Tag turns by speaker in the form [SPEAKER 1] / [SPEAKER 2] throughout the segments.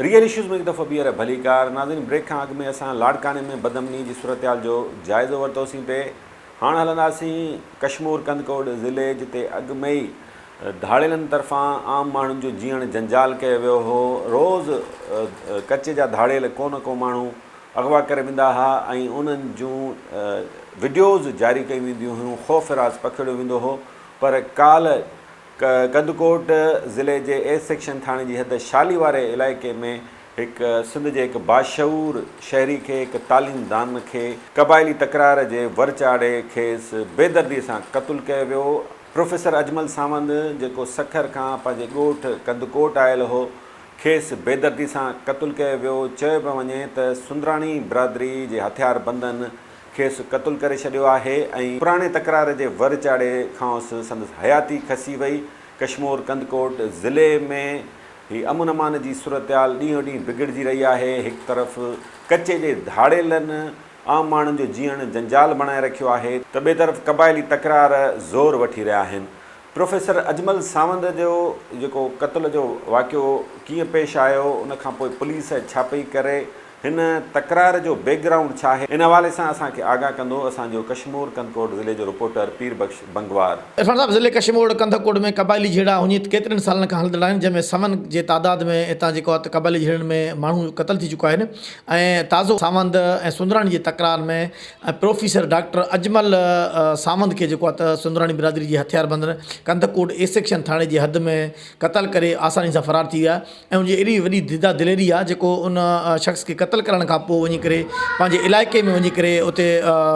[SPEAKER 1] Real issues ۾ هڪ دفعو ٻيهر ڀليڪار ناظرين بريڪ کان اڳ ۾ اسان لاڙڪاڻي ۾ بدامني جي صورتحال جو جائزو ورتوسين پئي هاڻ هلنداسين ڪشمور ڪنڌڪوٽ ضلعي جتي اڳ ۾ ئي ڌاڙيلن طرفان عام ماڻهن جو جيئڻ جنجال ڪيو ويو هو روز ڪچي جا ڌاڙيل ڪو نه ڪو ماڻهو اغوا ڪري ويندا ها ۽ انهن جون وڊيوز جاري ڪيون وينديون هيون خوف هراس پکيڙيو ويندو هو پر ڪالهه ڪنڌڪوٽ ضلعي جي اي سيڪشن ٿاڻي جي حد شالي واري علائقي ۾ هڪ سنڌ جي هڪ باشعور شهري کي هڪ تعليم دان کي قبائلي تڪرار جي ور چاڙهي کيس بيدردي سان قتل ڪيو ويو. پروفيسر اجمل ساوند جيڪو سکر کان پنهنجي ڳوٺ ڪنڌڪوٽ آيل هو کيس بيدردي سان قتل ڪيو ويو. چيو پيو وڃي ته سندراڻي برادري جي هٿياربندن کيس قتل ڪري ڇڏيو آهي ۽ پراڻي تڪرار جي ور چاڙهي کانئس سندس حياتي کسي وئي. ڪشمور ڪنڌڪوٽ ضلعي ۾ هي امن امان جي صورتحال ڏينهون ڏينهن بگڙجي رهي آهي. هڪ طرف ڪچي جي ڌاڙيلن عام ماڻهن جو جيئڻ جنجال بڻائي رکيو آهي ته ٻئي طرف قبائلي تڪرار زور وٺي رهيا آهن. پروفيسر اجمل ساوند جو جيڪو قتل جو واقعو ڪيئن پيش آيو ان کانپوء پوليس ڇا پئي ڪري هن تڪرار جو بيڪ گرائونڊ ڇا آهي ان حوالي سان اسان کي آگاهه ڪندو اسان جو ڪشمور ڪنڌڪوٽ ضلعي جو رپورٽر پير بخش بنگوار.
[SPEAKER 2] عرفان صاحب ضلعي ڪشمور ڪنڌڪوٽ ۾ قبائلي جهيڙا هڃي ڪيترن سالن کان هلندڙ آهن جنهن ۾ سون جي تعداد ۾ هتان جيڪو آهي ته قبائلي جهيڙن ۾ ماڻهو قتل ٿي چڪا آهن ۽ تازو ساوند ۽ سندراڻي جي تڪرار ۾ پروفيسر ڊاڪٽر اجمل ساوند کي جيڪو آهي ته سندراڻي برادري جي هٿياربندن ڪنڌڪوٽ اي سيڪشن ٿاڻي جي حد ۾ قتل ڪري آساني سان فرار ٿي ويا ۽ ان جي ايڏي وڏي ديده دليري آ جيڪو ان شخص کي قتل ڪرڻ کان پوء وڃي ڪري پنهنجي علائقي ۾ وڃي ڪري اتي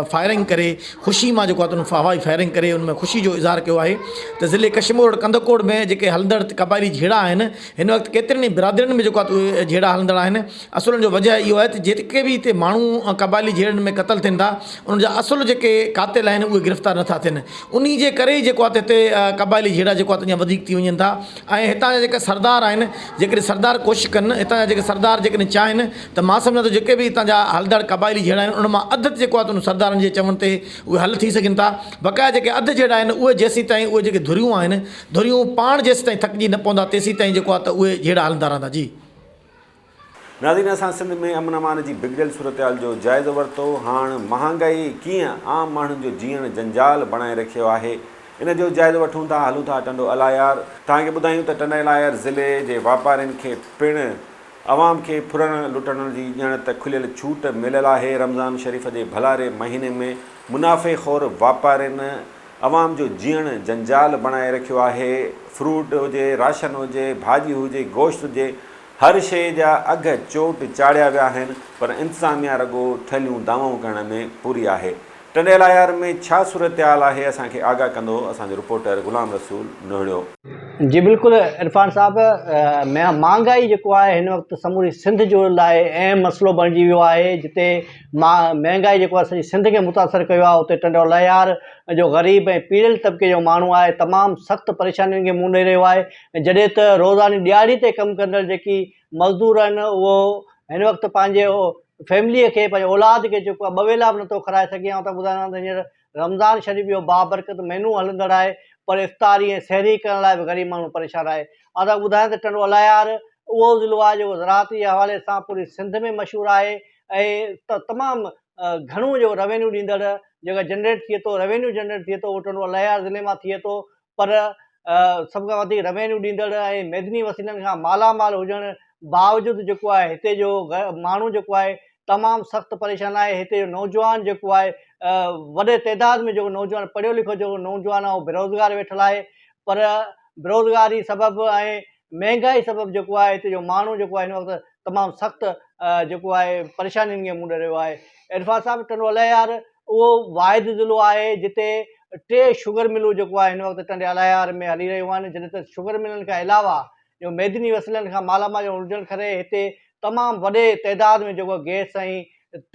[SPEAKER 2] فائرنگ ڪري خوشي مان جيڪو آ ته هوائي فائرنگ ڪري ان ۾ خوشي جو اظهار ڪيو آهي ته ضلعي ڪشمور ڪنڌڪوٽ ۾ جيڪي هلندڙ قبائلي جهيڙا آهن هن وقت ڪيترن ئي برادرين ۾ جيڪو آ ته اهي جهيڙا هلندڙ آهن اصل ان جو وجه اهو آهي ته جيڪي به هتي ماڻهو قبائلي جهيڙن ۾ قتل ٿين ٿا انهن جا اصل جيڪي قاتل آهن اهي گرفتار نٿا ٿين انهي جي ڪري ئي جيڪو آ ته هتي قبائلي جهيڙا جيڪو آ ته اڃا وڌيڪ ٿي وڃن ٿا ۽ هتان جا جيڪي سردار آهن جيڪڏهن سردار ڪوشش ڪن هتان جا جيڪي سردار جيڪڏهن چاهين ته مان سمجهان ٿو جيڪي به هتان جا هلندڙ قبائلي جهيڙا آهن ان مان اڌ جيڪو آهي ته ان سردارن جي چوڻ تي اهي حل ٿي سگهن ٿا بقايا جيڪي اڌ جهيڙا آهن اهي جيسين تائين اهي جيڪي ڌريون آهن ڌريون پاڻ جيسين تائين ٿڪجي نه پوندا تيسين تائين جيڪو آهي ته اهي جهيڙا هلندا رهندا جي.
[SPEAKER 1] ناظرين اسان سنڌ ۾ امن امان جي بگڙيل صورتحال جو جائزو ورتو هاڻ مهانگائي ڪيئن عام ماڻهن جو جيئڻ جنجال بڻائي رکيو آهي ان جو جائزو وٺون ٿا هلون ٿا ٽنڊو الايار توهان کي ٻڌايون ته ٽنڊو الايار ضلعي جي واپارين کي پڻ عوام کي ڦرڻ لٽڻ جي ڄڻ ته کليل ڇوٽ مليل آهي رمضان شريف جي ڀلاري مهيني ۾ منافعي خور واپارين عوام جو جيئڻ جنجال بڻائي رکيو آهي فروٽ هجي راشن هجي ڀاڄي هجي گوشت هجي هر شيء جا اگهه چوٽ چاڙهيا ويا آهن پر انتظاميا رڳو ٺلهيون دعوائون ڪرڻ ۾ پوري آهي. ٽنڊي الهيار ۾ ڇا صورتحال آهي اسان کي آگاهه ڪندو اسان جو رپورٽر غلام رسول نوهڙيو.
[SPEAKER 3] جي بلڪل عرفان صاحب مهانگائي جيڪو آهي هن وقت سموري سنڌ جو لاء اهم مسئلو بڻجي ويو آهي جتي مهانگائي جيڪو آهي سڄي سنڌ کي متاثر ڪيو آهي اتي ٽنڊو الهيار جو غريب ۽ پيڙيل طبقي جو ماڻهو آهي تمام سخت پريشانين کي منهن ڏئي رهيو آهي جڏهن ته روزاني ڏهاڙي تي ڪم ڪندڙ جيڪي مزدور آهن اهو هن وقت پنهنجي فيمليء کي پنهنجي اولاد کي جيڪو آهي ٻه ويلا به نٿو کارائي سگهي آئون ته ٻڌايان ته هينئر رمضان شريف جو بابرڪت مهينو هلندڙ آهي پر افطاري ۽ سحري ڪرڻ لاء به غريب ماڻهو پريشان آهي آئون ته ٻڌايان ته ٽنڊو الهيار اهو ضلعو آهي جيڪو زراعت جي حوالي سان پوري سنڌ ۾ مشهور آهي ۽ تمام گهڻو جيڪو روينيو ڏيندڙ جيڪا جنريٽ ٿئي ٿو روينيو جنريٽ ٿئي ٿو اهو ٽنڊو الهيار ضلعي مان ٿئي ٿو پر سڀ کان وڌيڪ روينيو ڏيندڙ ۽ معدني وسيلن کان مالا مال هجڻ باوجود جيڪو آهي هتي جو ماڻهو جيڪو آهي تمام سخت پريشان آهي هتي جو نوجوان جيڪو آهي وڏي تعداد ۾ جيڪو نوجوان پڙهيو لکيو جيڪو نوجوان آهي اهو بيروزگار ويٺل آهي پر بيروزگاري سبب ۽ مهنگائي سبب جيڪو آهي هتي جو ماڻهو جيڪو آهي هن وقت تمام سخت جيڪو آهي پريشانين کي منهن ڏئي رهيو آهي عرفان صاحب ٽنڊو الهيار اهو واحد ضلعو آهي جتي ٽي شگر ملون جيڪو آهي هن وقت ٽنڊي الهيار ۾ هلي رهيون آهن جڏهن ته شگر ملن کان علاوه جو معدني وسيلن کان مالا مال هجڻ ڪري هتي تمام وڏي تعداد ۾ جيڪو گئس ۽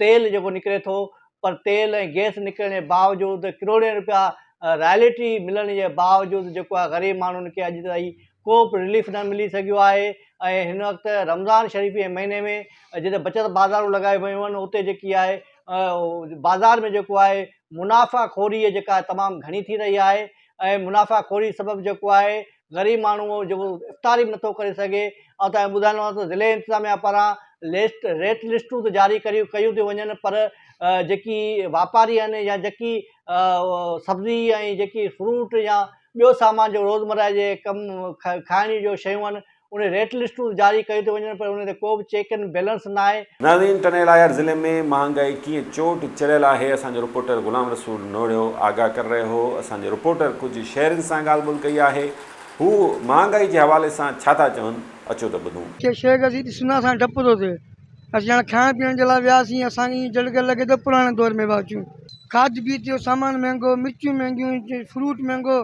[SPEAKER 3] تيل جيڪو نڪري ٿو پر تيل ۽ گئس نڪرڻ جي باوجود ڪروڙين روپيا رائلٽي ملڻ جي باوجود جيڪو آهي غريب ماڻهن کي اڄ تائين ڪو به رليف نه ملي سگهيو آهي ۽ هن وقت رمضان شريف جي مهيني ۾ جتي بچت بازارون لڳايون ويون آهن اتي جيڪي آهي بازار ۾ جيڪو آهي منافع خوري جيڪا تمام گهڻي ٿي رهي آهي. ۽ منافع خوري سبب جيڪو آهي غريب ماڻهو جيڪو افطاري به نٿو ڪري سگهي ۽ تنهن ٻڌائڻو آهي ته ضلعي انتظاميا پاران لسٽ ريٽ لسٽون ته جاري ڪريون ڪيون ٿيون وڃن پر جيڪي واپاري آهن يا جيڪي سبزي ۽ جيڪي فروٽ يا ٻيو سامان جو روزمره جي ڪم کائڻ جو شيون آهن ان ريٽ لسٽون جاري ڪيون ٿيون وڃن پر ان تي ڪو به چيڪ اينڊ بيلنس ناهي.
[SPEAKER 1] ناظرين ٽنڊي الهيار ضلعي ۾ مهانگائي ڪيئن چوٽ چڙهيل آهي اسان جو رپورٽر غلام رسول نوڙيو آگاهه ڪري رهيو هو اسان جي رپورٽر ڪجهه شهرين سان ڳالهه ٻولهه ڪئي آهي هو مهانگائي جي حوالي سان ڇا ٿا چون اچو ته ٻڌون.
[SPEAKER 4] ڪنهن شيء کي اسين ڏسون ٿا اسان کي ڊپ ٿو ٿئي. اسين هاڻي کائڻ پيئڻ جي لاء وياسين اسان کي ائين جهڙوڪر لڳي ٿو پراڻي دور ۾ پيا اچون. کاڌ پيت جو سامان مهنگو، مرچون مهنگيون، فروٽ مهنگو،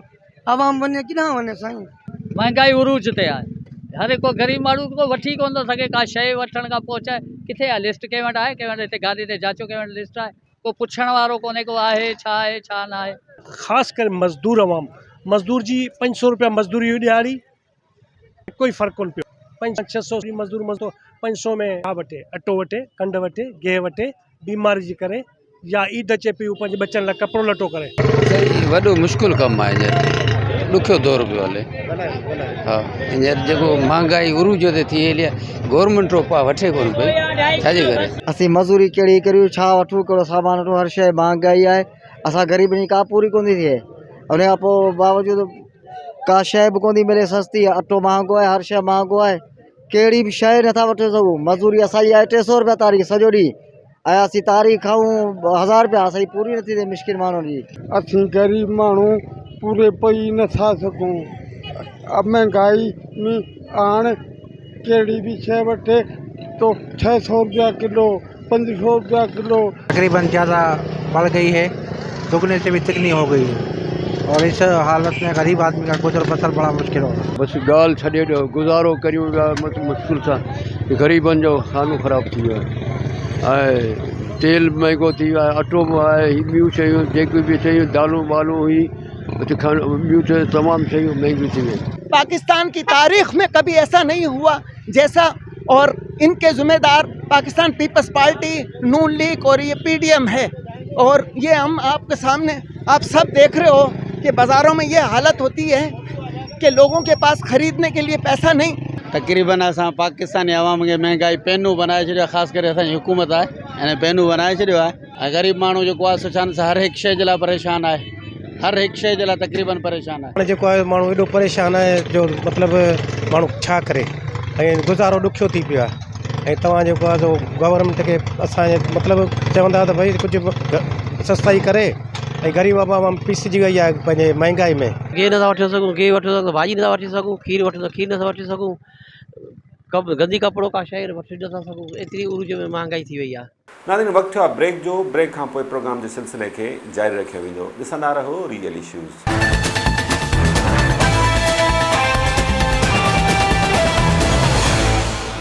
[SPEAKER 4] عوام وڃي ڪيڏانهن وڃي سائين.
[SPEAKER 5] مهانگائي عروج تي آهي هر هڪ غريب ماڻهو ڪو وٺي ڪونه ٿو سگهي ڪا شيء وٺڻ کان پوء چاهي ڪٿي آهي لسٽ ڪنهن وٽ آهي ڪنهن وٽ هتي گاڏي تي جاچو ڪنهن وٽ لسٽ آهي ڪو پڇڻ وارو ڪونهي ڪو آهي ڇا آهي ڇا نه آهي.
[SPEAKER 6] خاص ڪري مزدور عوام مزدور جي 500 روپيا مزدوري هئي ڏهاڙي ڪوئي فرق ڪونه پيو پنج 600 جي مزدور مزدور 500 ۾ ڇا وٺي اٽو وٺي کنڊ وٺي گيهه وٺي بيماري جي ڪري يا عيد اچي پئي هو پنهنجي ٻچن لاء ڪپڙو لٽو ڪري.
[SPEAKER 7] سائين وڏو مشڪل ڪم آهي هينئر ڏکيو دور پيو هلي ها هينئر جيڪو مهانگائي عروج تي ٿي هلي آهي گورنمينٽ روپا وٺي ڪونه پئي ڇاجي ڪري.
[SPEAKER 8] اسين مزوري ڪهڙي ڪريون ڇا وٺون ڪهڙو سامان وٺون هر شيء مهانگائي آهي اسان غريبن جي ڪا پوري ڪونه ٿي ٿئي ان کان پوء باوجود ڪا شيء به ڪونه ٿي ملي سستي اٽو مهانگو آهي هر شيء مهانگو آهي ڪهڙي به شيء نٿا وٺي سگهون مزوري اسان جي آهي 300 روپيا تاريخ سڄو ڏينهن ۽ اسين تاريخ کائون 1000 روپيا اسان جي پوري نٿي ٿئي مسڪين ماڻهن جي.
[SPEAKER 4] اسين غريب ماڻهو پوري پئي نٿا سگهون مهنگائي ۾ هاڻ ڪهڙي به شيء وٺي تو 600 روپيا ڪلو 500 روپيا ڪلو.
[SPEAKER 9] تقريبن زياده بڙه گئي هي دگني سي بي تگني هو گئي هي اور اس حالت ۾ غريب آدمي ڪا گذر بسر بڙا مشڪل هو رها هي.
[SPEAKER 10] بس ڳالهه ڇڏي ڏيو گذارو ڪريون پيا مشڪل سان غريبن جو خانو خراب ٿي ويو آهي ۽ تيل مهنگو ٿي ويو آهي اٽو به آهي هي ٻيون شيون جيڪي به شيون دالون والون هئي ٻيون شيون تمام شيون مهنگيون ٿي ويون.
[SPEAKER 11] پاڪستان ڪي تاريخ ۾ ڪبي ايسا نهين هوا جيسا اور ان ڪي ذمه دار پاڪستان پيپلز پارٽي نون ليگ اور يه پي ڊي ايم هي اور يه هم آپ ڪي سامني آپ سب ديک رهي هو ڪي بازارون ۾ يه حالت هوتي هي ڪي لوگون ڪي پاس خريدني ڪي ليي پيسا نهين.
[SPEAKER 7] تقريبن اسان پاڪستاني عوام کي مهنگائي پينو بنائي ڇڏيو آهي خاص ڪري اسان جي حڪومت آهي ان پينو بنائي ڇڏيو آهي ۽ غريب ماڻهو جيڪو آهي سو ڇا هر هڪ شيء جي لاء پريشان آهي هر هڪ شيء جي لاء تقريبن پريشان آهي.
[SPEAKER 9] هاڻي جيڪو آهي ماڻهو ايڏو پريشان آهي جو مطلب ماڻهو ڇا ڪري ۽ گذارو ڏکيو ٿي پيو آهي ۽ توهان جيڪو آهي سو گورنمينٽ کي اسانجي مطلب چوندا ته ڀئي ڪجهه سستائي ڪري ۽ غريب عوام پيسجي وئي آهي پنهنجي مهنگائي ۾.
[SPEAKER 12] گيهه نٿا وٺي سگهون گيهه وٺون ٿا ته ڀاڄي نٿا وٺي سگهون کير وٺون ته کير نٿا وٺي سگهون گندي ڪپڙو ڪا شيء وٺي نٿا سگهون ايتري عروج ۾ مهانگائي ٿي وئي آهي.
[SPEAKER 1] ناظرين وقت ٿيو آهي بريڪ جو، بريڪ کان پوء پروگرام جي سلسلي کي جاري رکيو ويندو، ڏسندا رهو ريئل اشوز.